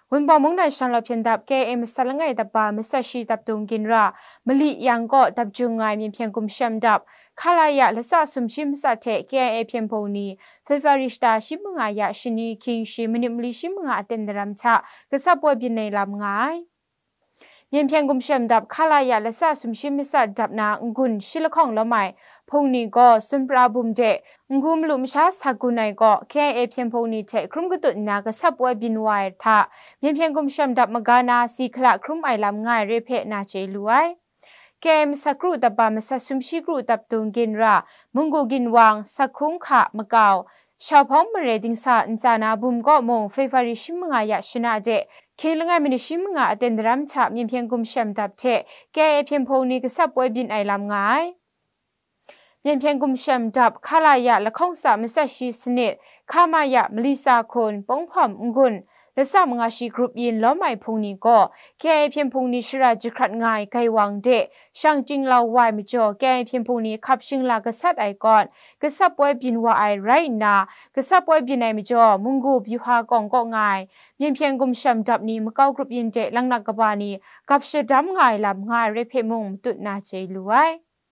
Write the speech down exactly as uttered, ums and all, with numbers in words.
Wunpawng mungdan shanglawt hpyen dap K I A masat langai dap ba masat shi dap dung ginra, mali yang kaw dap jung nga ai Myen Hpyen Gumshem dap, Khalaya lasa sumshi masat hte K I A hpyen hpung ni, February shata shi manga ya shani hkying shi minit mali shi manga aten daram hta, gasap woi byin ai lam nga ai. Myen Hpyen Gumshem dap Khalaya lasa sumshi masat dap na n-gun shi lahkawng lawm ai hpung ni gaw, Sunpra bum de n-gun malu masha sa gun ai gaw, K I A hpyen hpung ni hte hkrum katut nna gasap woi byin wa ai hta, Myen Hpyen Gumshem dap maga na si hkala hkrum ai lam nga ai re hpe na chye lu ai. K I A masat kru dap ba masat sumshi kru dap dung ginra, Munggu Ginwang, Sakhung Hka Makau, Shauhpawng Mare dingsa ntsa na bum kaw mung February shi manga ya shana de, hkying langai minit shi manga aten daram hta Myen Hpyen Gumshem dap hte K I A hpyen hpung ni gasap woi byin ai lam nga ai. Myen Hpyen Gumshem dap Khalaya lahkawng sa masat shi sanit, Khamaya mali sa hkun, Pawng Hpawm n-gun, lasa manga shi grup yin lawm ai hpung ni gaw, K I A hpyen hpung ni shara jahkrat nga ai gaiwang de, shang chyinglau wa ai majaw, K I A hpyen hpung ni hkap shingla gasat ai kawn, gasap woi byin wa ai rai nna, gasap woi byin ai majaw, Munggu Byuha kawng kaw nga ai, Myen Hpyen Gumshem dap ni makau grup yin de langnak kaba ni gap shadam nga ai lam nga ai re hpe mung matut na chye lu ai.